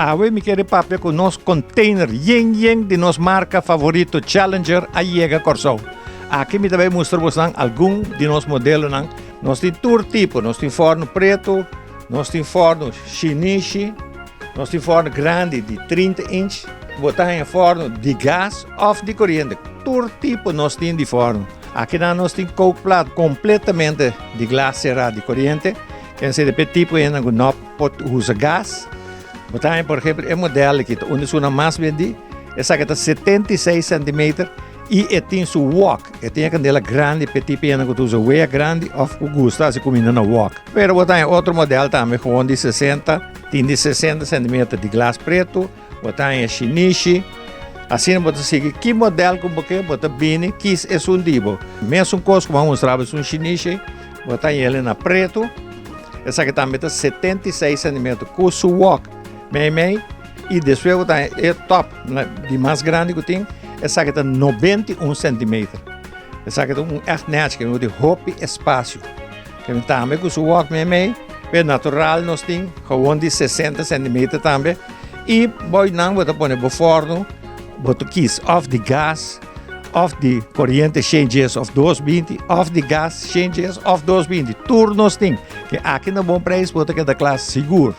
Awe mi kere papia ku nos container yen yen di nos marka favorito Challenger a yega Kòrsou. Aki mi ta bai mustra bosnan algun di nos modelonan. Nos tin tur tipo, nos tin fòrnu pretu, nos tin fòrnu shinishi, nos tin fòrnu grandi di 30 inch, bo ta haña fòrnu di gas òf di koriente. Tur tipo nos tin di fòrnu. Akinan nos tin kookplaat kompletamente di glas será di koriente. Ken sede p'e tipo hende ku no por usa gas. Bo ta haña por ehempel e model aki ta un di esunnan mas bendí. Esaki ta 76 centimeter i e tin su wok. E tin e kandela grandi p'e tipo hende ku ta usa wea grandi òf ku gusta hasi kuminda na wok. Pero bo ta haña otro model tambe gewoon di 60, tin di 60 centimeter di glas pretu. Bo ta haña shinishi. Asina bo ta sigui ki model ku bo ke, bo ta bini kis esun di bo. Mesun kos ku bo a mustra bo esun shinishi, bo ta haña el na pretu. Esaki tambe ta 76 centimeter ku su wok meimei. I despues bo ta haña e top di mas grandi ku tin, esaki ta 91 centimeter. Esaki ta un ègt nèchi, ku tin hopi espasio. Kende tambe ku su wok meimei, pero natural nos tin gewoon di 60 centimeter tambe. I boy nan bo ta pone bo forno, bo ta kies of di gas, of di koriente shen djes of 220, of di gas shen djes of 220. Tur nos tin. Ke aki na bon prijs bo ta keda kla sigur.